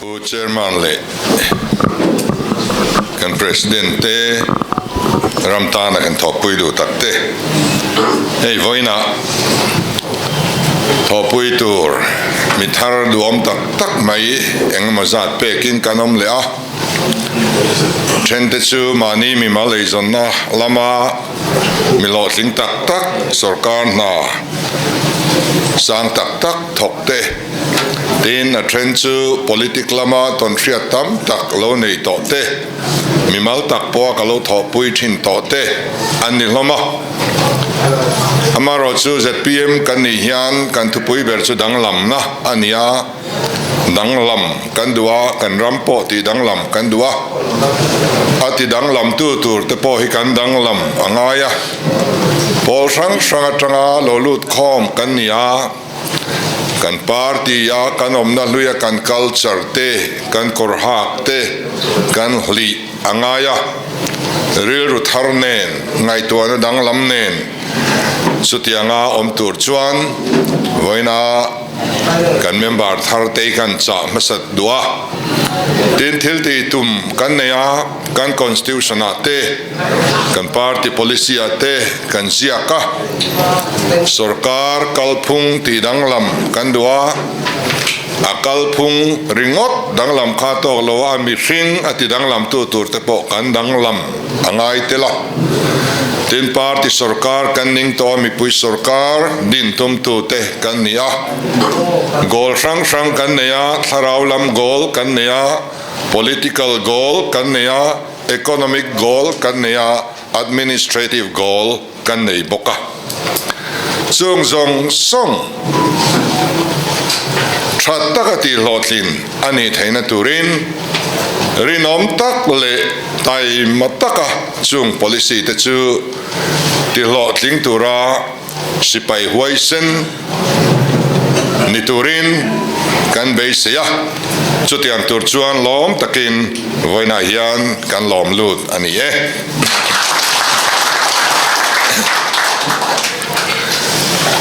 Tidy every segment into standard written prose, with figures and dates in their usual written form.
Pu Chairman leh kan President te ram tana kan thawhpui duh tak te hei vawiinah thawhpui tur mi thar duhawm tak tak mai engemaw zat pekin kan awm leh a, thente chu mahni mimal eizawnna lama mi hlawhtling tak tak sorkar hna sang tak tak thawk te. Tin, a then chu politic lama tawnhriat tam tak lo nei tawh te, mimal tak pawha ka lo thawhpui thin tawh te an ni hlawm a. Amaherawhchu zpm kan nih hian kan thupui ber chu danglamna a ni a, danglam kan duh a, kan ram pawh tih danglam kan duh a, a ti danglamtu tur te pawh hi kan danglam a ngai a. Pawl hrang hrang atanga lo lut khawm kan ni a. Kan party a kan awmna hluia kan culture te, kan kawr hak te kan hlih a ngai a, rilru thar nen, ngaihtuahna danglam nen chutianga awm tur chuan vawiina kan member thar te hi kan chah hmasat duh a. Tin, thil tih tum kan nei a, kan constitution ah te, Kan party policy ah te kan ziak a, sorkar kalphung tih danglam kan duh a, a kalphung ringawt danglam kha tawk lo a, mihring a ti danglam tu tur te pawh kan danglam a ngai tel a. Tin, party sorkar kan ning tawh a, mipui sorkar din tum tu te kan ni a, goal hrang hrang kan nei a, thlarau lam goal kan nei a, political goal kan nei a, Economic goal kan nei a, administrative goal kan nei bawk a. Chung zawng zawng tha taka tihhlawhtlin a nih theihna turin rinawm tak leh taima taka chung policy te chu tihhlawhtling tura sipai huaisen ni turin kan beisei a, chutiang tur chuan lawm takin vawiinah hian kan lawm lut a ni e.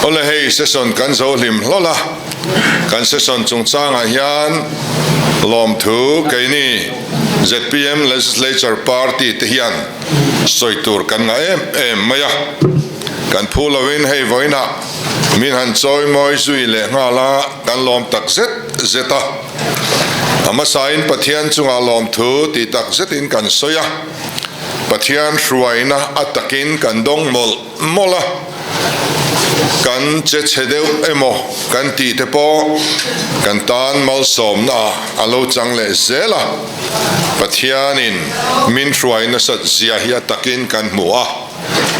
Awle hei session kan zo hlim hlawl a, kan session chungchangah hian lawmthu keini zpm Legislature Party te hian sawi tur kan ngah em em mai a. Kan phu loin hei vawiinah min han chawi mawi zui leh nghal a, kan lawm tak zet zet a. A hmasain Pathian chungah lawmthu tih tak zetin kan sawi a, Pathian hruaina a takin kan dawng mawlh mawlh a, kan che chhe deuh emaw kan tih te pawh kan tan malsawmna ah a lo chang leh zel a, Pathianin min hruai nasat zia hi a takin kan hmu a.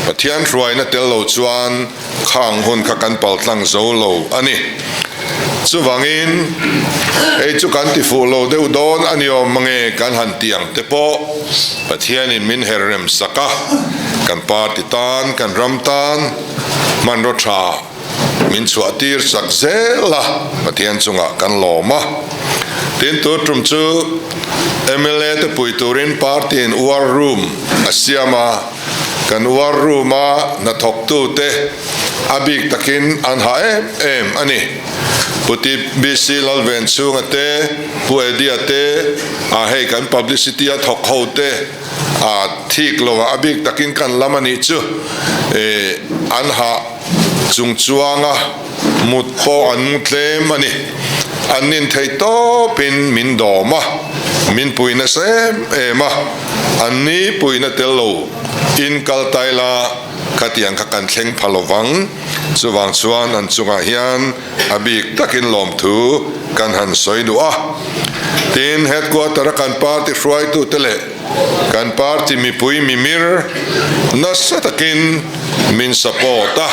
Pathian hruaina tel lo chuan khang hun kha kan paltlang zo lo a ni. Chuvangin, hei chu kan ti fuh lo deuh dawn a ni awm mange kan han ti ang te pawh Pathianin min her rem sak a, kan party tan, kan ram tan hmanraw tha min chhuah tir sak zel a, Pathian chungah kan lawm a. Tin, tur tum chu mla te pui turin party in war room a siam a, kan war room a hnathawktu te a bik takin an ha em em a ni. Pu TBC Lalvenchhunga te, Pu Eddie-a te, a hei kan publicity a thawk ho te a thik lo a, a bik takin kan lam a nih chu an ha. Chung chuanga mut pawh an mu tlem a ni. An nin theih tawpin min dawm a, min pui nasa em em a, an ni puina tel lo in kal tai la khatiang kha kan thleng pha lo vang. Chuvang chuan an chungah hian a bik takin lawmthu kan han sawi duh a. Tin, headquarter a kan party hruaitute leh kan party mipui mimir nasa takin min support a,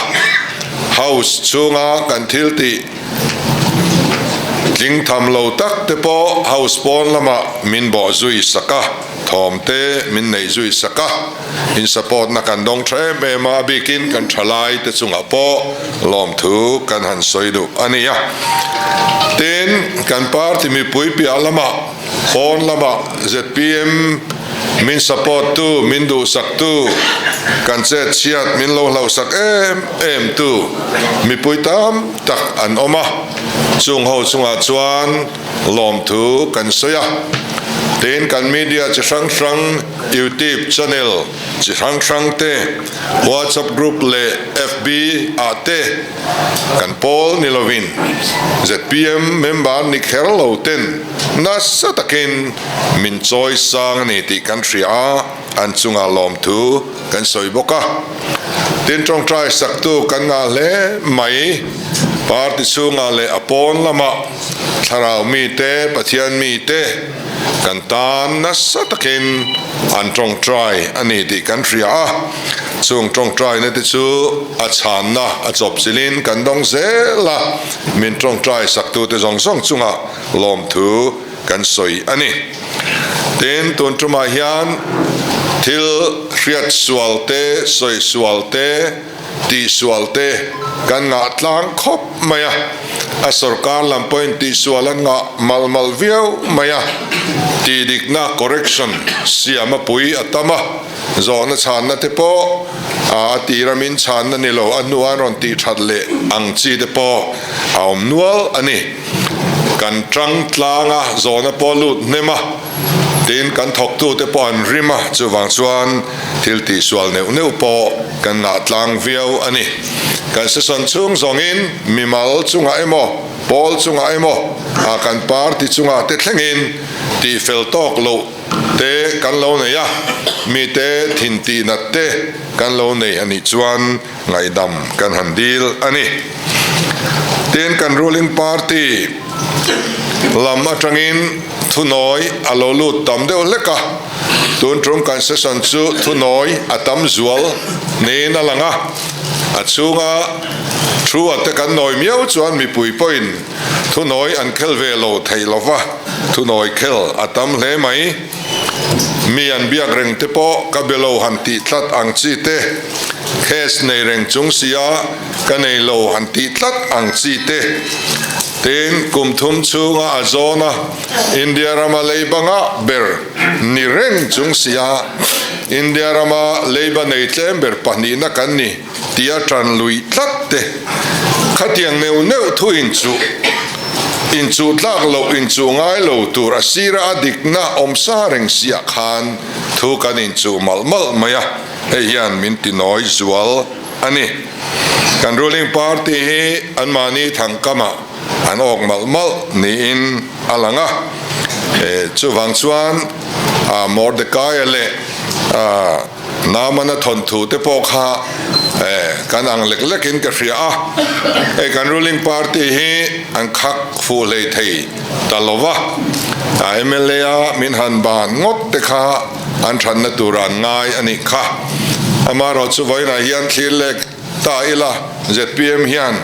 house chhunga kan thil tih tling tham lo tak te pawh house pawn lamah min bawh zui sak a, thawm te min neih zui sak a, in support na kan dawng tha em em a, a bikin kan thalai te chungah pawh lawmthu kan han sawi duh a ni a. Tin, kan party mipui piah lamah pawn lamah zpm min support tu, min duhsak tu, kan chet chhiat min lo hlauhsak em em tu mipui tam tak an awm a, chung ho chungah chuan. Lawmthu kan sawi a. Tin, kan media chi hrang hrang, YouTube channel chi hrang hrang te, WhatsApp group leh FB ah te kan pawl ni lovin zpm member ni kher lo ten nasa takin min chawi sang a ni tih kan hria a, an chungah lawmthu kan sawi bawk a. Tin, tawngtai saktu kan ngah hle mai. Party chhungah leh a pawn lamah thlarau mite, Pathian mite kan tan nasa takin an tawngtai a ni tih kan hria a. Chung tawngtaina te chu a chhanna a chawpchilhin kan dawng zel a, min tawngtai saktute zawng zawng chungah lawmthu kan sawi a ni. Tin, tun tumah hian thil hriat sual te, sawi sual te, tihsual te kan ngah tlang khawp mai a, a sorkar lam pawhin tihsual an ngah mal mal viau mai a, tihdikna, correction, siam a pui a tam a, zawhna chhanna te pawh a tira min chhanna ni lo, a hnuah an rawn tihthat leh ang chi te pawh a awm nual a ni. Kan tang tlang a, zawhna pawh lut hnem a, tin kan thawktute pawh an rim a, chuvang chuan thil tihsual neuh neuh pawh kan ngah tlang viau a ni. Kan session chhung zawngin mimal chungah emaw, pawl chungah emaw, a kan party chungah te thlengin tihfel tawk loh te kan lo nei a, mite thin tihnat te kan lo nei a nih chuan ngaihdam kan han dil a ni. Tin, kan ruling party lam atangin thunawi a lo lut tam deuh hlek a, tun tum kan session chu thunawi a tam zual niin a lang a, a chhunga thu a te kan nawi miau chuan mipui pawhin thunawi an khel ve lo thei lo va, thunawi khel a tam hle mai. Mi an biak reng te pawh ka be lo han tih tlat ang chi te, case nei reng chung sia ka nei lo han tih tlat ang chi te. Tin, kum thum chhunga a zawn a, India rama leiba ngah ber ni reng chung sia India rama leiba nei tlem ber pahnihna kan ni tia tan lui tlat te. Khatiang neuh neuh thu inchuh inchuh tlak loh inchuh ngai lo tur a sira a dikna awm sa reng siah khan thu kan inchuh malh malh mai a, hei hian min ti nawi zual a ni. Kan ruling party hi anmahni thangkamah an awk malh malh niin a lang a, chuvang chuan Mordekaia leh Naamana thawnthu te pawh kha kan ang lek lekin ka hria a, hei kan ruling party hi an khak fuh hlei thei ta lo va, mla a min han ban ngawt te kha an thatna tur an ngai a nih kha. Amaherawhchu vawiinah hian thlir lek ta ila zpm hian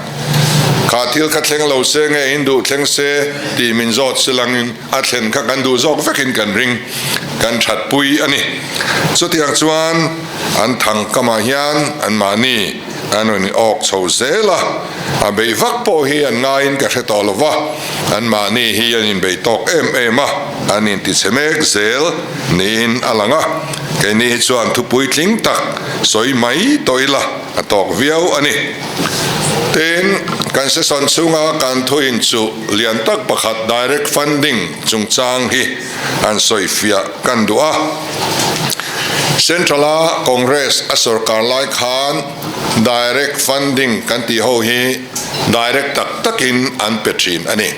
kha thil kha thleng lo se nge in duh thleng se tih min zawt silangin a thlen kha kan duh zawk vekin kan ring, kan thatpui a ni. Chutiang chuan an thang kamah hian anmahni an rawn awk chho zel a, a beih vak pawh hi an ngaiin ka hre tawh lo va, anmahni hi an inbeih tawk em em a, an intichhe mek zel niin a lang a, keini hi chuan thupui tling tak sawi mai tawh ila a tawk viau a ni. Tin, kan session chhunga kan thuin chu lian tak pakhat direct funding chungchang hi an sawifiah kan duh a. Central-a Congress a sorkar lai khan direct funding kan tih ho hi direct tak takin an pe thin a ni.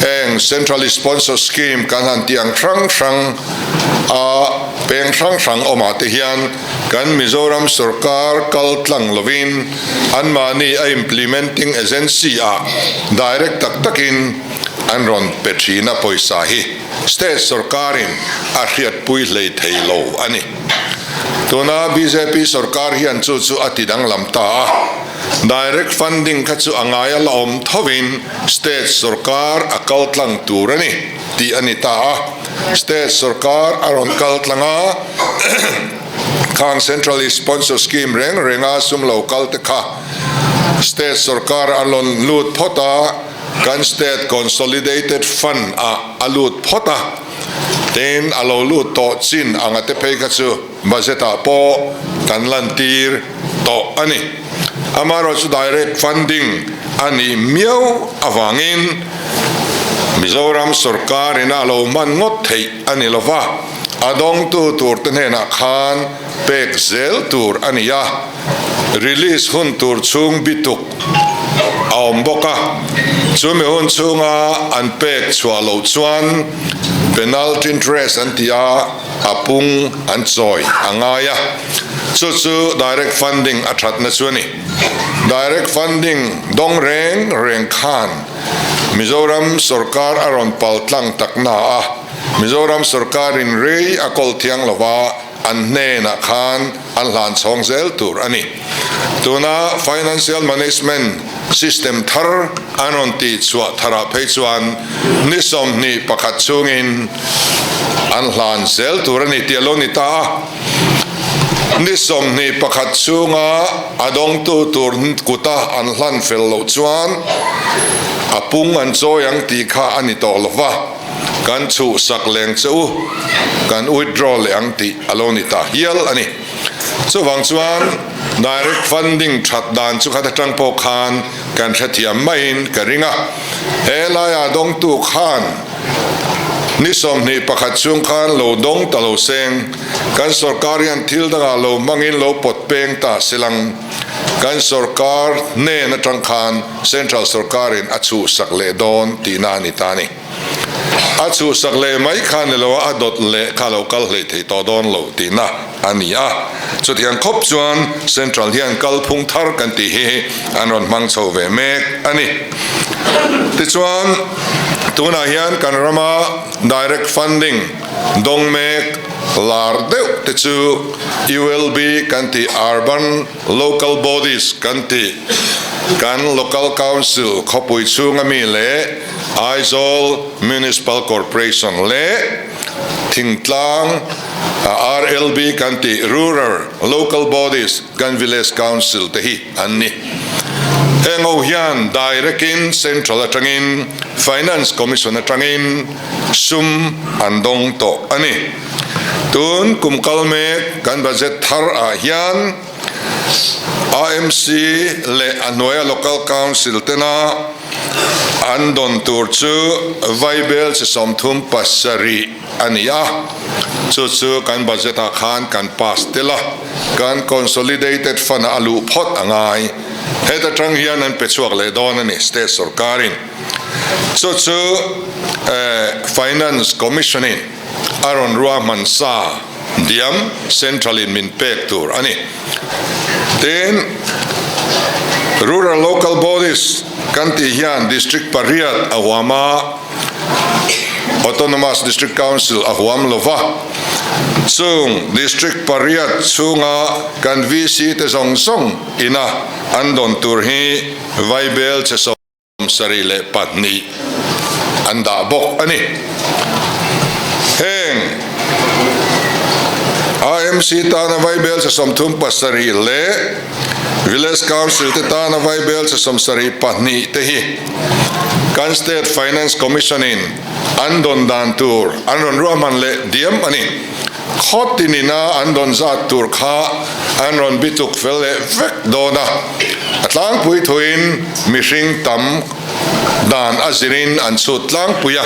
Heng Centrally Sponsored Scheme kan han tih ang hrang hrang a peng hrang hrang awmah te hian kan Mizoram sorkar kal tlang lovin anmahni a implementing agency ah direct tak takin an rawn pe thin a pawisa hi state sorkarin a hriatpui hlei thei lo a ni. Tuna bjp sorkar hian chu chu a ti danglam ta a, direct funding kha chu a ngai a la awm thovin state sorkar a kal tlang tur a ni tih a ni ta a, state sorkar a rawn kal tlang a, khang centrally sponsored scheme reng renga sum lo kal te kha state sorkar a rawn lut phawt a, Kan State Consolidated Fund ah a lut phawt a, tin a lo lut tawh chin anga te phei kha chu budget ah pawh kan lantir tawh a ni. Amaherawhchu direct funding a nih miau avangin. Mizoram sorkar in a lo hman ngawt theih a ni lova, a dawngtu tur te hnenah khan pek zel tur a ni a, release hun tur chhung bituk a awm bawk a, chumi hun chhunga an pek chhuah loh chuan penalty interest an ti a, a pung an chawi a ngai a, chu chu direct funding a thatna chu a ni. Direct funding dawng reng reng khan Mizoram sorkar a rawn pal tlang tak na a, Mizoram sorkarin rei a kawl thiang lova an hnenah khan an hlan chhawng zel tur a ni. Tuna Financial Management System thar an rawn tih chhuah tharah phei chuan ni 21 chhungin an hlan zel tur a ni tih a lo ni ta a. Ni 21 chhunga a dawngtu tur kuta an hlan fel loh chuan a pung an chawi ang tih kha a ni tawh lo va, kan chhuhsak leng che u, kan withdraw leh ang tih a lo ni ta hial a ni. Chuvang chuan direct funding that dan chu khat atang pawh khan kan hrethiam maiin ka ring a, he laia dawngtu khan ni 21 chhung khan lo dawng ta lo seng, kan sorkar hian thil dangah lo hmangin lo pawt peng ta silang, kan sorkar hnen atang khan central sorkarin a chhuhsak leh dawn tihna a ni ta a ni. A chhuhsak leh mai kha ni lo a, a dawt leh kha lo kal hlei thei tawh dawn lo tihna a ni a. Chutiang khawp chuan Central hian kalphung thar kan tih hi an rawn hmang chho ve mek a ni. Tichuan, tunah hian kan rama direct funding dawng mek lar deuh te chu ULB kan tih Urban Local Bodies kan tih kan Local Council khawpui chhunga mi leh Aizawl Municipal Corporation leh Thingtlang RLB kan tih Rural Local Bodies kan Village Council te hi an ni. Heng ho hian direct in Central atangin Finance Commission atangin sum an dawng tawh a ni. Tun kum kal mek kan budget thar ah hian AMC leh a hnuaia Local Council tena An dawn tur chu vaibel chi 37 a ni a, chu chu kan budget ah khan kan pass tel a, kan consolidated fund ah a luh phawt a ngai. Heta tang hian an pe chhuak leh dawn a ni state sorkarin. Chu chu Finance Commission in a rawn ruahman sa diam central in min pek tur a ni. Tin, Rural Local Bodies kan tih hian District pariat a huam a, Autonomous District Council a huam lo va. Chung District pariat chhunga kan VC te zawng zawng ina an dawn tur hi vaibel che 72 an dah bawk a ni. Heng AMC tana vaibel che 37 leh Village Council te tana vaibel che 72 te hi kan State Finance Commission in an dawn dan tur an rawn ruahman leh diam a ni. Khaw tinina an dawn zat tur kha an rawn bituk fel leh vek dawn a, a tlangpui thuin mihring tam dan a zirin an chhut tlangpui a,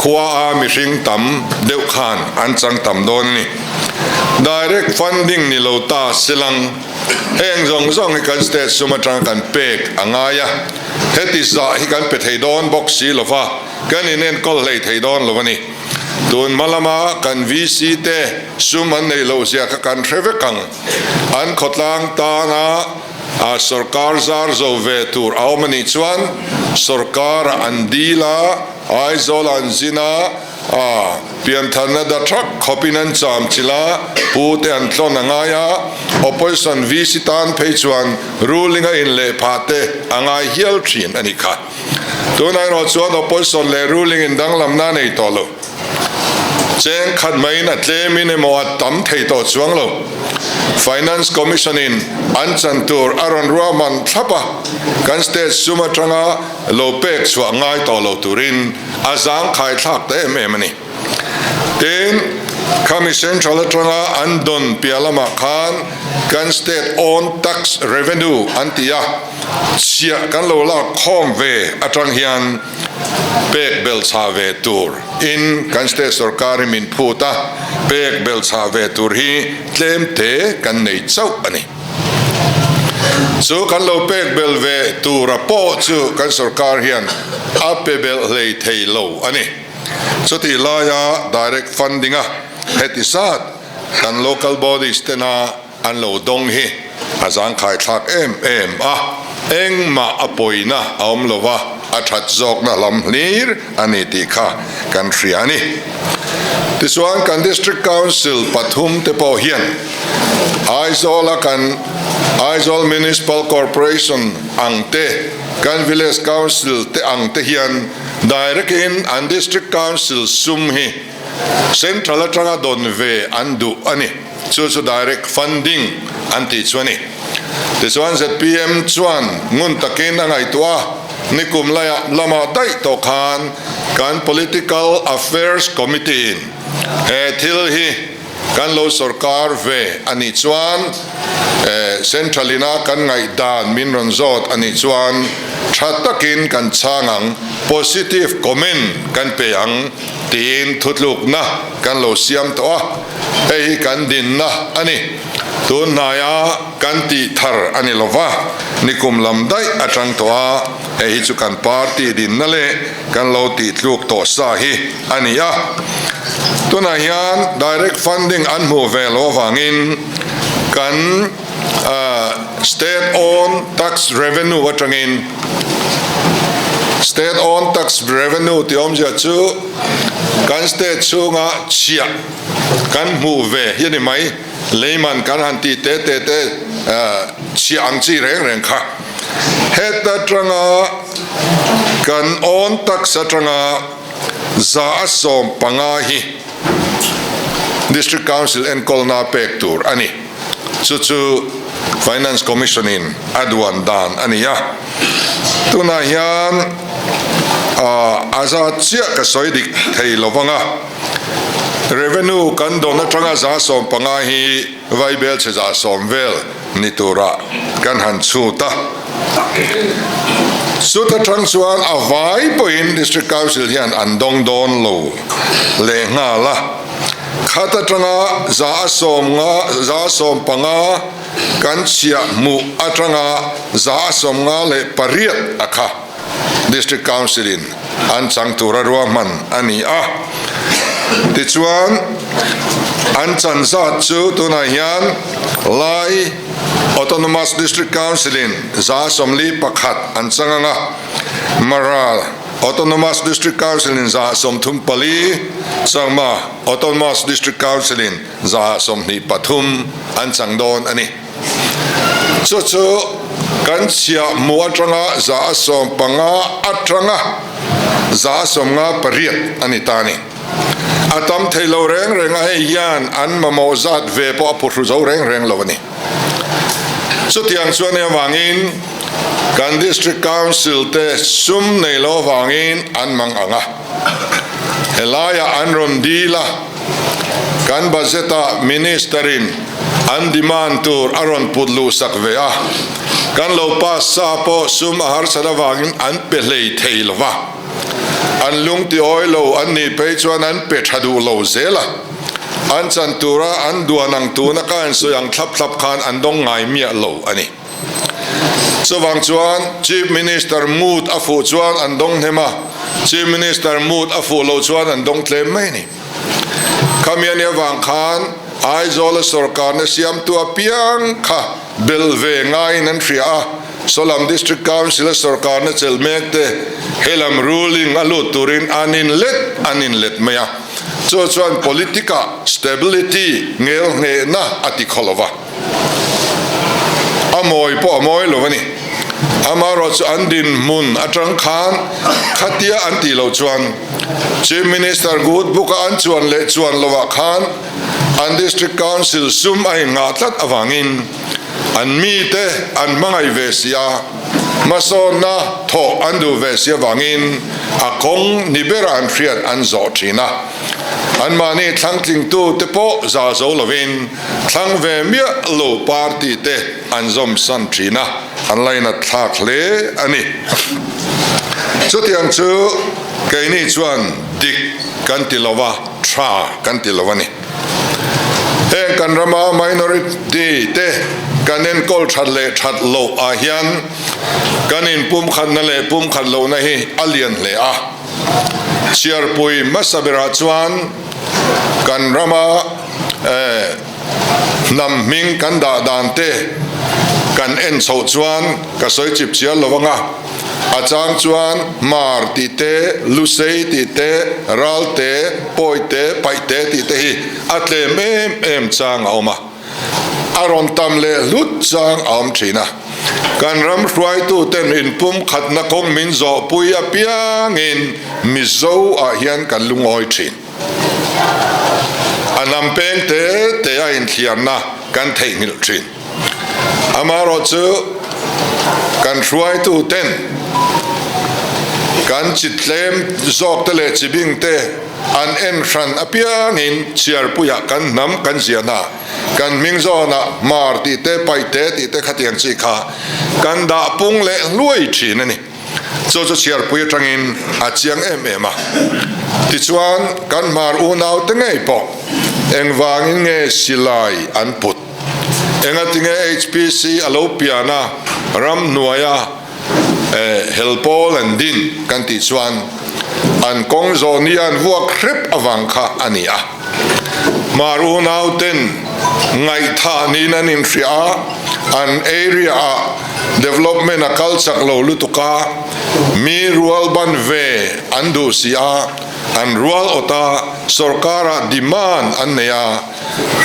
khua a mihring tam deuh khan an chang tam dawn a ni. Direct funding ni lo ta silang heng zawng zawng hi kan state sum atanga kan pek a ngai a, heti zah hi kan pe thei dawn bawk si lova, kan inenkawl hlei thei dawn lo a ni. Tun hma lama kan VC te sum an neih loh zia kha kan hre vek ang. An khawtlang tana a sorkar zar zo ve tur a awm a nih chuan sorkarah an dil a, Aizawlah an zin a, a pianthanna da thak khawpin an cham chilh a, pu te an tlawn a ngai a, opposition VC tan phei chuan ruling a inleh phah te a ngai hial thin a nih kha. Tunah erawh chuan opposition leh ruling in danglamna a nei tawh lo. Cheng khat maiin a tlemin emaw a tam thei tawh chuang lo. Finance Commission in an chan tur a rawn ruahman thlap a, kan state sum atanga lo pek chhuah ngai tawh lo turin a zangkhai thlak ta em em a ni. Tin. Khami Central atanga an dawn piah lamah khan kan State own tax revenue an ti a, chhiah kan lo lak khawm ve atang hian pek belchhah ve tur in kan State sorkar hi min phut a, pek belchhah ve tur hi tlem te kan nei chauh a ni. Chu kan lo pek bel ve tura pawh chu kan sorkar hian a pe belh hlei thei lo a ni. Chutih laia direct funding a heti zat kan local bodies tena an lo dawng hi a zangkhai thlak em em a, engmah a pawina a awm lo va, a that zawkna lam hlir a ni tih kha kan hria a ni. Tichuan kan District Council pathum te pawh hian Aizawl-a kan Aizawl Municipal Corporation ang te, kan Village Council te ang te hian Direct in an District Council sum hi Central atanga dawn ve an duh a ni. Chu chu Direct Funding an tih chu a ni. Tichuan zpm chuan ngun takin a ngaihtuah a, nikum laiah lamah daih tawh khan kan Political Affairs Committee in he thil hi Kan lo sorkar ve a nih chuan Central ina kan ngaihdan min rawn zawt a nih chuan tha takin kan chhang ang, positive comment kan pe ang tiin thutlukna kan lo siam tawh a, hei hi kan dinna a ni. Tun hnaia kan tih thar a ni lova, nikum lam daih atang tawh a, hei hi chu kan party dinna leh kan lo tih tluk tawh sa hi a ni a. Tunah hian direct funding an hmuh ve loh avangin kan state own tax revenue atangin state own tax revenue tih awmzia chu kan state chhunga chhiah kan hmuh ve hi a ni mai, leiman kan han tih te te te chhiah ang chi reng reng kha. Heta tanga kan awn taksa tanga 115 hi District Council enkawlna pek tur a ni. Chu chu Finance Commission in a duan dan a ni a. Tunah hian a za chiah ka sawi dik thei lo vang a, Revenue kan dawn atanga 115 hi Vaibel chhe 100 vel ni tura kan han chhut a. Chut atang chuan a vai pawhin District Council hian an dawng dawn lo leh nghal a. Khat atanga 150, 150 kan chhiah hmuh atanga 158 a kha District Council in an chang tura ruahman a ni a. Tichuan, an chan zat chu tunah hian Lai Autonomous District Council in 41 an chang ang a, Mara Autonomous District Council in 34, Changma Autonomous District Council in 23 an chang dawn a ni. Chu chu kan chhiah hmuh atanga 150 atanga 58 a ni ta a ni. A tam thei lo reng reng a, hei hian an mamawh zat ve pawh a phuhru zo reng reng lo a ni. Chutiang chuan hei avangin kan District Council te sum nei lo avangin an mang ang a, helaiah an rawn dil a, kan budget ah Minister in an demand tur a rawn put luh sak ve a, kan lo pass sa pawh sum a harsat avangin an pe hlei thei lo va, an lung ti awi lo an nih phei chuan an pe tha duh lo zel a, an chan tura an duan ang tuna ka insawi ang thlap thlap khan an dawng ngai miah lo a ni. Chuvang chuan Chief Minister mood a fuh chuan an dawng hnem a, Chief Minister mood a fuh loh chuan an dawng tlem mai a ni. Khami a nih avang khan Aizawla sorkarna siamtu apiang kha belh ve ngaiin an hria a, Sawlam District Council-a sorkarna chelh mek te helam ruling a lut turin an inlet an inlet mai a, chu chuan politic-ah stability ngel nghehna a ti khaw lo va. A mawi pawh a mawi lo a ni. Amaherawh chu an dinhmun atang khan khatia an tih loh chuan Chief Minister good book-a an chuan leh chuan lovah khan an District Council sum a inngah tlat avangin an mite an hmangaih ve si a. Hmasawnna thawh an duh ve si avangin a kawng ni bera an hriat an zawh thin a. Anmahni thlangtlingtu te pawh za zo lovin thlang ve miah lo party te an zawm san thin a, an lainat thlak hle a ni. Chutiang chu keini chuan dik kan ti lo a, tha kan ti lo a ni. Heng kan rama minority te kan enkawl that leh that loh ah hian kan inpumkhatna leh pumkhat lohna hi a lian hle a. Chhiarpui hmasa berah chuan kan rama hnam hming kan dah dan te kan en chhoh chuan ka sawi chip chial lo ang a, a chang chuan Hmar tih te, Lusei tih te, Ralte, Pawite, Paihte tih te hi a tlem em em chang a awm a, a rawn tam leh hlut chang a awm thin a. Kan ram hruaituten inpumkhatna kawng min zawhpui apiangin Mizo ah hian kan lungawi thin. A hnam peng te te a inthliarna kan theihnghilh thin. Amaherawhchu kan hruaituten kan chi tlem zawk te leh chi bing te an en hran apiangin chhiarpuiah kan hnam kan ziahna kan hming zawnah Hmar tih te Paihte tih te khatiang chi kha kan dah pung leh hluai thin a ni. Chu chu chhiarpui atangin a chiang em em a. Tichuan, kan hmar unau te ngei pawh engvangin nge silai an put? Engatinge HPC a lo pian a, ramhnuaia hel pawl an din kan tih chuan an kawng zawh ni an vuak hrep avang kha a ni a. Hmar unau ten ngaihthah niin an inhria a, an area ah development a kal chak lo lutuk a, mi rual ban ve an duh si a, an rual awt a, sorkar ah demand an nei a,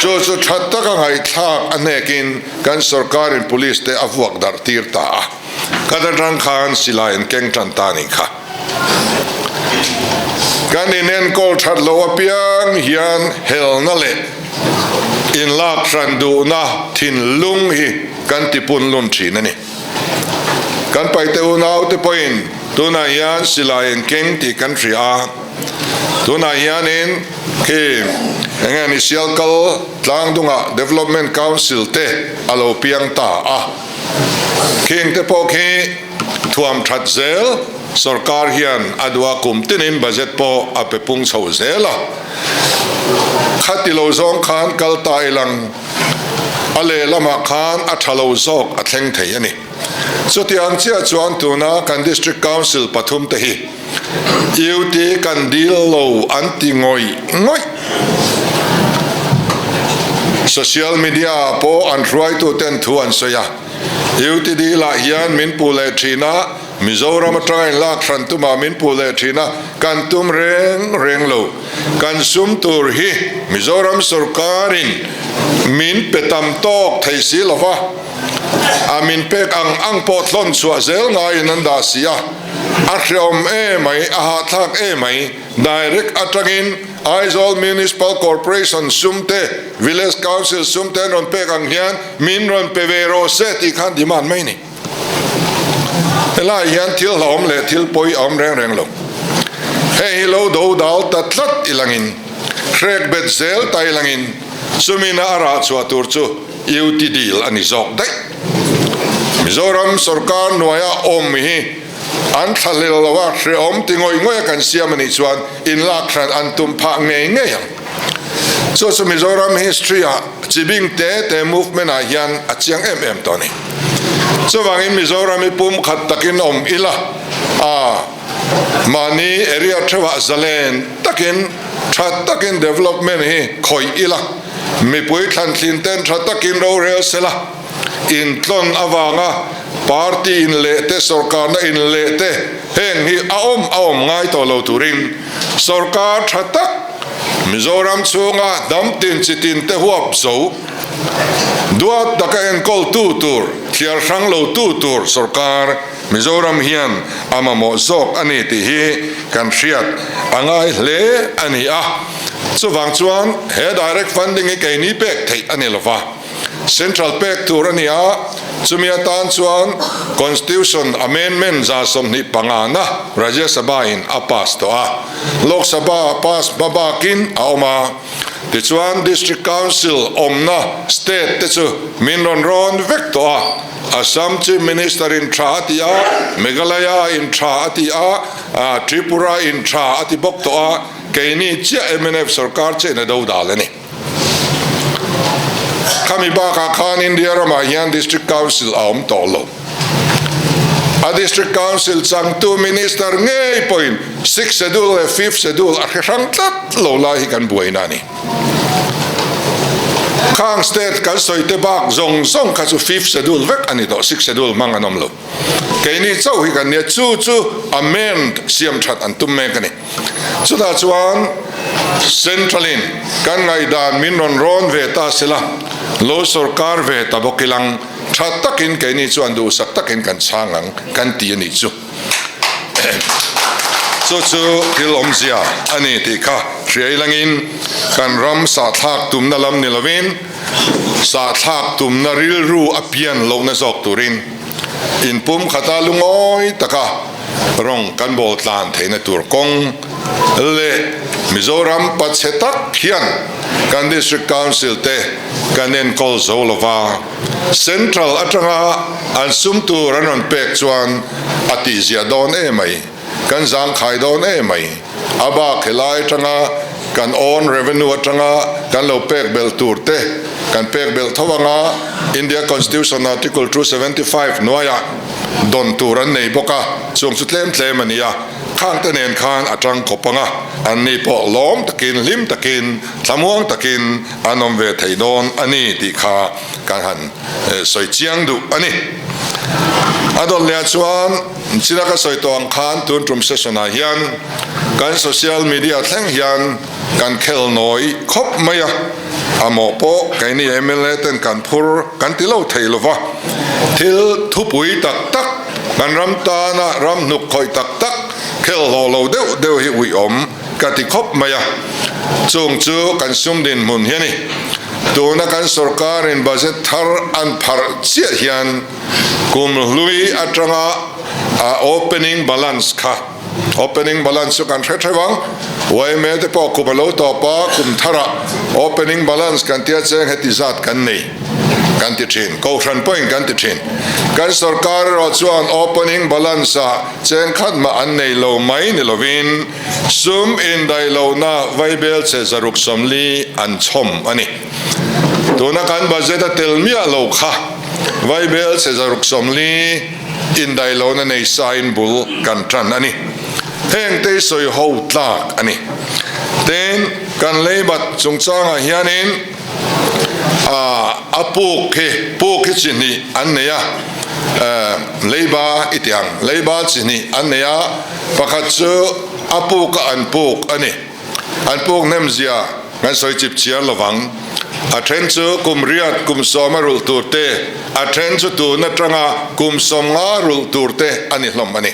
chu chu tha taka ngaihthlak a hnekin kan sorkar in police te a vuak darh tir ta a, khat atang khan silai an keng tan ta nih kha. Kan inenkawl that loh apiang hian helna leh inlak hran duhna thinlung hi kan ti punlun thin a ni. Kan paite unaute pawhin tunah hian silai an keng tih kan hria a, tunah hianin khi enge ni Sialkal tlangdungah Development Council te a lo piang ta a, khing te pawh khi Thuam that zel, Sorkar hian a duh a kum tinin budget pawh a pe pung chho zel a. Khati lo zawng khan kal ta ilang a lehlamah khan a tha lo zawk a thleng thei a ni. Chutiang chiah chuan tuna kan District Council pathum te hi UT kan dil lo an ti ngawih ngawih. Social media ah pawh an hruaituten thu an sawi a. UTD lah hian min puh leh thin a, Mizoram atanga in lak hran tumah min puh leh thin a, kan tum reng reng lo. Kan sum tur hi Mizoram sorkarin min pe tam tawk thei si lo va, a min pek ang ang pawh thlawn chhuah zel ngaiin an dah si a, a hreawm emai, a hahthlak emai. Direct atangin Aizawl Municipal Corporation sum te, Village Council sum te an rawn pek ang hian min rawn pe ve rawh se tih khan demand mai a ni. Helaiah hian thil hlauhawm leh thil pawi a awm reng reng lo. Hei hi lo do dal ta tlat ilangin, hrek bet zel ta ilangin chumina a rah chhuah tur chu UT deal a ni zawk daih. Mizoram sorkar hnuaia awm hi An thlahlel lo a, hrehawm ti ngawih ngawih a kan siam a nih chuan inlak hran an tum phah ngei ngei ang. Chu chu Mizoram history ah chi bing te te movement ah hian a chiang em em tawh a ni. Chuvangin Mizoram hi pum khat takin awm ila a, mahni area theuhah zalen takin tha takin development hi khawih ila, mipui thlantlin ten tha takin rorel sela, Intlawn avanga party in leh te, sorkarna in leh te heng hi a awm a awm ngai tawh lo turin sorkar tha tak Mizoram chhunga hnam tin chi tin te huap zo duat taka enkawl tu tur, thliar hrang lo tu tur sorkar Mizoram hian a mamawh zawk a ni tih hi kan hriat a ngai hle a ni a. Chuvang chuan he direct funding hi keini pek theih a ni lova. Central pek tur a ni a, Chumi atan chuan Constitution Amendment 125 na Rajya Sabha in a pass tawh a, Lok Sabha pass hma bakin a awm a. Tichuan District Council awmna state te chu min rawn rawn vek tawh a, Assam Chief Minister in tha a ti a, Meghalaya in tha a ti a, Tripura in tha a ti bawk tawh a, keini chiah mnf sorkar chiah in a dodal a ni. Khami bakah khan India ramah hian District Council a awm tawh lo. A District Council changtu Minister ngei pawhin Sixth Schedule leh Fifth Schedule a hre hrang tlat lo lai hi kan buaina a ni. Khang state kan sawi te bak zawng zawng kha chu Fifth Schedule vek a ni tawh, Sixth Schedule hmang an awm lo. Keini chauh hi kan nia, chu chu amend siam that an tum mek a ni. Chutah chuan Central-in kan ngaihdan min rawn rawn ve ta sela, lo sorkar ve ta bawk ilang tha takin keini chuan duhsak takin kan chhang ang kan ti a nih chu. Chu chu thil awmzia a ni tih kha hria ilangin kan ram sahthlak tumna lam ni lovin sahthlak tumna rilru a pian lohna zawk turin inpum khata lungawi taka Rawng kan bawl tlan theihna tur kawng leh Mizoram pachhe tak hian kan District Council te kan enkawl zo lova, Central atanga an sum tur an rawn pek chuan a tihziah dawn em mai, kan zangkhai dawn em mai. A bak helai atanga kan own revenue atanga kan lo pek belh tur te kan pek belh tho anga India Constitution Article 275 hnuaiah dawn tur an nei bawk a, chung chu tlem tlem a ni a, khang te nen khan a tang khawp ang a, an ni pawh lawm takin hlim takin thlamuang takin an awm ve thei dawn a ni tih kha kan han sawi chiang duh a ni. A dawn leh ah chuan china ka sawi tawh ang khan tun tum session ah hian kan social media thleng hian kan khel nawi khawp mai a, a mawh pawh keini mla ten kan phur kan ti lo thei lova, thil thupui tak tak kan ram tana ram hnuk khawih tak tak khel hlawh lo deuh deuh hi uiawm ka ti khawp mai a, chung chu kan sum dinhmun hi a ni. Tuna kan sorkarin budget thar an pharh chiah hian kum hlui atanga a opening balance kha, opening balance chu kan hre theuh ang, yma te pawh kum a lo tawp a, kum tharah opening balance kan tia cheng heti zat kan nei kan ti thin, kohhran pawhin kan ti thin. Kan sorkar erawh chuan opening balance ah cheng khat mah an nei lo mai ni lovin, Sum indaih lohna vaibel che 640 an chhawm a ni. Tuna kan budget a tel miah lo kha vaibel che 640 indaih lohna nei sain bul kan tan a ni. Heng te sawi ho tlak a ni. Tin, kan leibat chungchangah hianin a puk hi puk hi chi hnih an nei a, leiba i ti ang, leiba chi hnih an nei a. Pakhat chu a puk a an puk a ni. An puk hnem zia kan sawi chip chiar lovang. A then chu kum riat kum sawma rulh tur te, a then chu tun atanga kum 50 rulh tur te a ni hlawm a ni.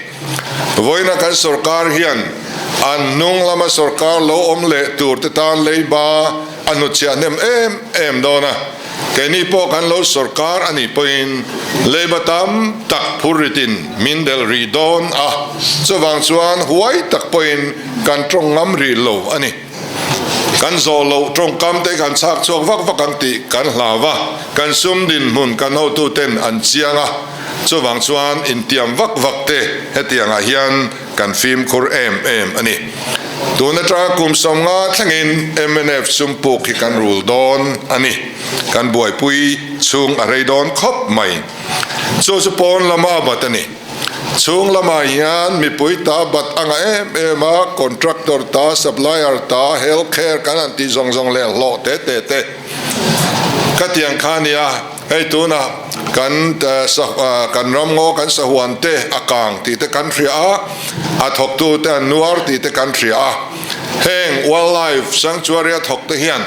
Vawiina kan sorkar hian an hnung lama sorkar lo awm leh tur te tan leiba a hnutchhiah hnem em em dawn a. Keini pawh kan lo sorkar a nih pawhin leiba tam tak phurritin min delh rih dawn a, chuvang chuan huai tak pawhin kan tawng ngam rih lo a ni. Kan zawh loh tawngkam te kan chhak chhuak vak vak ang tih kan hlau a, kan sum dinhmun kan hotuten an chiang a, chuvang chuan intiam vak vak te hetiangah hian kan fimkhur em em a ni. Tun atanga kum 50 thlengin mnf sum puk hi kan rul dawn a ni. Kan buaipui chhung a rei dawn khawp mai. Chu chu pawn lama a bat a ni. Chhung lamah hian mipui ta bat anga em em a, contractor ta, supplier ta, health care kan han tih zawng zawng leh hlawh te te te ka tiang kha a nia. Hei tunah kan kan ramngaw kan sahuan te a kang tih te kan hria a, a thawktu te an nuar tih te kan hria a. Heng wildlife sanctuary a thawk te hian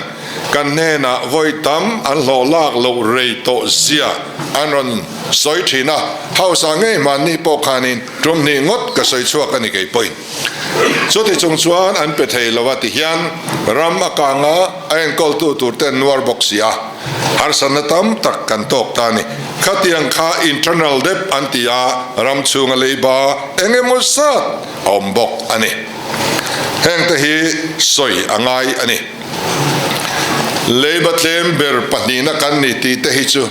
kan hnenah vawi tam an hlawh lak loh rei tawh zia an rawn sawi thin a, house ah ngei hmanni pawh khanin tum hnih ngawt ka sawi chhuak a ni kei pawhin. Chuti chung chuan an pe thei lo a ti hian ram a kang a, a enkawltu tur te an nuar bawk si a, harsatna tam tak kan tawk ta a ni. Khatiang kha internal debt an ti a, ram chhunga leiba eng emaw zat a awm bawk a ni. Hengte hi sawi a ngai a ni. Leiba tlem ber pahnihna kan ni tih te hi chu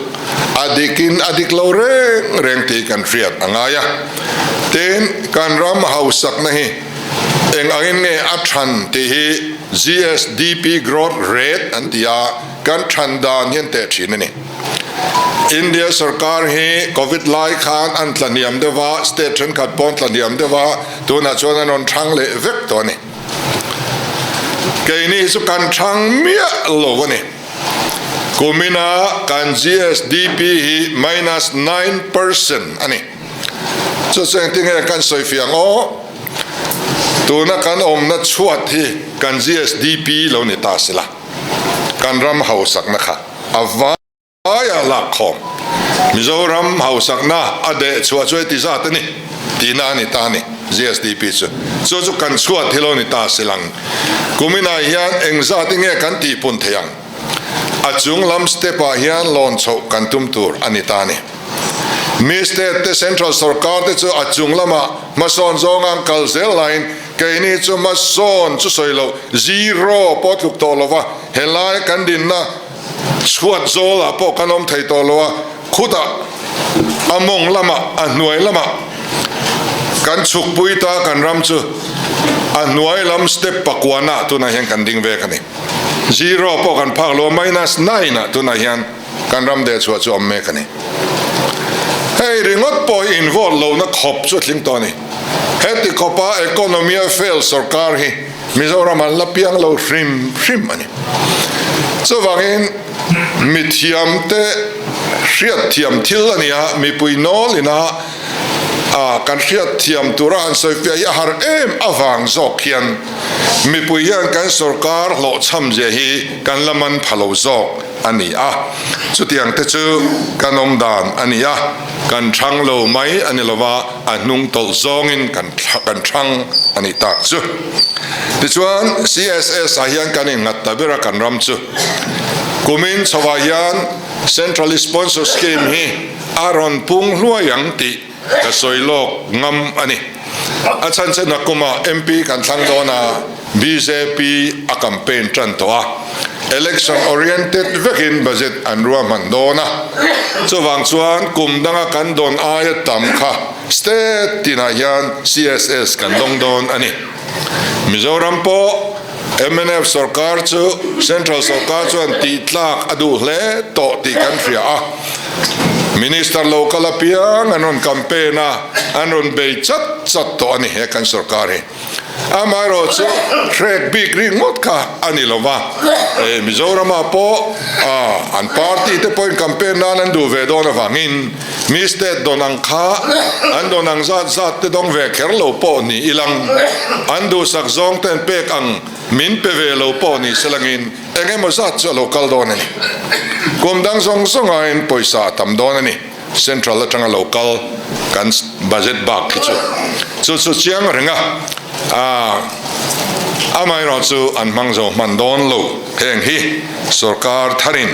a dikin a dik lo reng reng tih kan hriat a ngai a. Tin, kan ram hausakna hi eng angin nge a than tih hi GSDP growth rate an ti a, kan than dan hian teh thin a ni. India sorkar hi Covid lai khan an tla hniam deuh a, state thenkhat pawh an tla hniam deuh a, tunah chuan an rawn thang leh vek tawh a ni. Keini chu kan thang miah lo a ni. Kumina kan GSDP hi minus 9% a ni. Chu chu engtinge kan sawi fiang aw? Tuna kan awmna chhuat hi kan GSDP lo ni ta sila, kan ram hausakna kha a vai. Aia lakkhawm Mizoram hausakna a deh chhuah chu heti zat a ni tihna a ni ta a ni. GSDP chu chu chu kan chhuat hi lo ni ta si lang. Kuminah hian eng zat i nge kan tihpun thei ang? A chung lam step ah hian lawn chhoh kan tum tur a ni ta a ni. Mi state te central sorkar te chu a chung lamah hmasawn zawnga an kal zel laiin keini chu hmasawn chu sawi loh zero pawh tluk tawh lova helai kan dinna Chhuat zawlah pawh kan awm thei tawh lo a, khutah a mawng lamah, a hnuai lamah kan chhukpui ta kan ram chu a hnuai lam step pakuanah tunah hian kan ding vek a ni. Zero pawh kan phak lo a, minus nine ah tunah hian kan ram deh chhuah chu awm mek a ni. Hei ringawt pawh hi invote lohna khawp chu a tling tawh a ni. Heti khawpa economy a fail sorkar hi Mizoram an la piang lo hrim hrim a ni. Chuvangin mithiamte hriatthiam thil a ni a, mipui nawl ina kan hriatthiam tura han sawifiah hi a har em avang zawk hian mipui hian kan sorkar hlawhchham zia hi kan la man pha lo zawk a ni a. Chutiang te chu kan awm dan a ni a, kan thang lo mai a ni lova, a hnung tawlh zawngin kan kan thang a nih tak chu. Tichuan CSS ah hian kan innghat ta ber a kan ram chu. Kumin chhovah hian Central Sponsor Scheme hi a rawn pung hluai ang tih ka sawi lawk ngam a ni. A chhan chu nakumah MP kan thlang dawn a, bjp a campaign tan tawh a, election oriented vekin budget an ruahman dawn a, chuvang chuan kum danga kan dawn aia tam kha state tinah hian CSS kan dawng dawn a ni. Mizoram pawh mnf sorkar chu central sorkar chuan tih tlak a duh hle tawh tih kan hria a, minister lo kal apiang an rawn campaign a, an rawn bei chat chat tawh a ni he kan sorkar hi. Amaherawh chu hrek bik ringawt kha a ni lo va, Mizoramah pawh an party te pawhin campaign nan an duh ve dawn avangin mi state dawn ang kha an dawn ang zat zat te dawng ve kher lo pawh ni ilang, an duhsak zawng ten pek ang min pe ve lo pawh ni selangin eng emaw zat chu a lo kal dawn a ni. Kum dang zawng zawngain pawisa a tam dawn a ni. Central atanga lo kal kan budget bak khi chu chu chu chiang reng a, amaherawh chu an hmang zo hman dawn lo. Heng hi sorkar tharin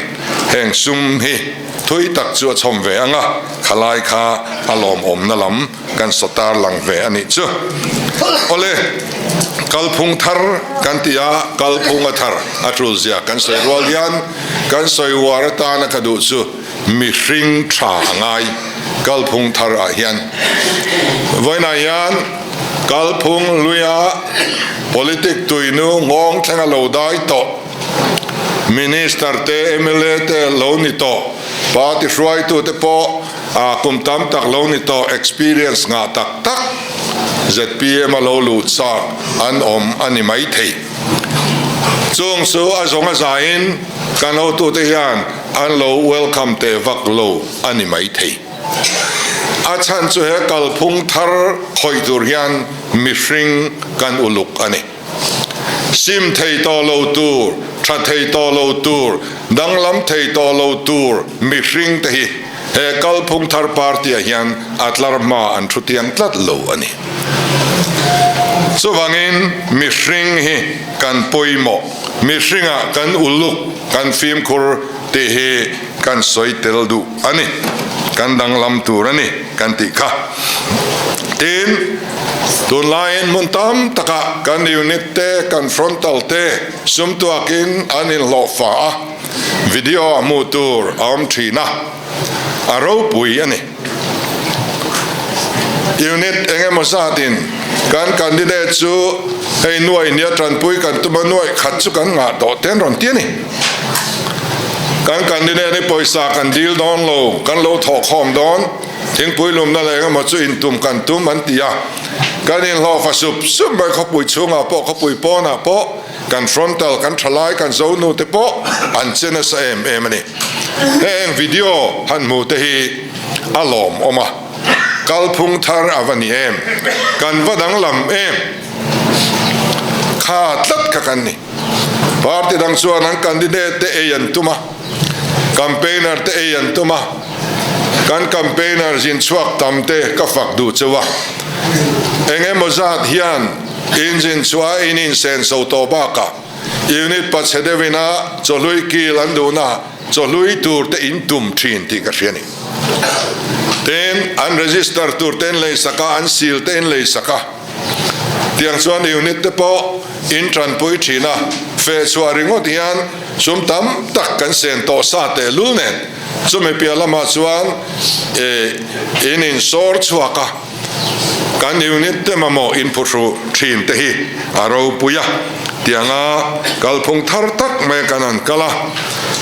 heng sum hi thui tak chu a chhawm ve ang a, khalai kha a lawmawmna lam kan sawtar lang ve a nih chu. Awle, kalphung thar kan ti a, kalphung a thar a tul zia kan sawi rual hian kan sawi uar atana ka duh chu, Mihring tha a ngai kalphung thar ah hian. Vawiinah hian kalphung hluia politic tuinu nghawng thlenga lo dai tawh, Minister te, mla te lo ni tawh, party hruaitu te pawh kum tam tak lo ni tawh, experience ngah tak tak zpm a lo luh chak an awm a ni maithei. Chung chu a zawng a zaiin kan hotute hian an lo welcome teh vak lo a ni maithei. A chhan chu he kalphung thar khawih tur hian mihring kan uluk a ni. Sim thei tawh lo tur, tha thei tawh lo tur, danglam thei tawh lo tur mihring te hi he kalphung thar party ah hian a tlar hma an thu tiang tlat lo a ni. Chuvangin mihring hi kan pawimawh, mihringah kan uluk, kan fimkhur tih hi kan sawi tel duh a ni. Kan danglam tur a ni kan tih kha. Tin, tunlaiin hmun tam takah kan unit te, kan frontal te sum tuakin an inhlawhfa a, video a hmuh tur a awm thin a, a ropui a ni. Unit eng emaw zatin kan candidate chu hei nuai nia tanpui kan tum a, nuai khat chu kan ngah tawh te an rawn ti a ni. Kan candidate hi pawisa kan dil dawn lo, kan lo thawhkhawm dawn, thingpui lumna leh eng emaw chu intum kan tum an ti a. Kan inhlawhfa sup sup mai khawpui chhungah pawh khawpui pawnah pawh kan frontal kan thalai kan zonu te pawh an che nasa em em a ni. Heng video han hmu te hi a lawmawm a, kalphung thar a va ni em, kan va danglam em, kha tlat kha kan ni. Party dang chuan an candidate te ei an tum a, campaigner te ei an tum a, kan campaigner zin chhuak tam te ka fak duh cheu a, eng emaw zat hian engine chhuah a in insenso tawh bakah unit pachhe deuhin a chawhlui kil an duhna chawhlui tur te in tum thin tih ka hria a ni. Tin, an register tur te in leisak a, an seal te in leisak a. Tiang chuan unit te pawh in tanpui thin a, feh chhuah ringawt hian sum tam tak kan sen tawh sa tehlul nen chumi piah lamah chuan in insawr chhuak a, kan unit te mamawh inphuhru thin te hi a ropui a, tianga kalphung thar tak mai kan han kal a,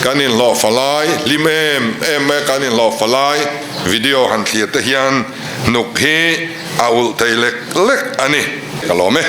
kan inhlawhfa lai hlim em em mai a kan inhlawhfa lai video han thlir te hian hnuk hi a ulh thei lek lek a ni. Ka lawm e.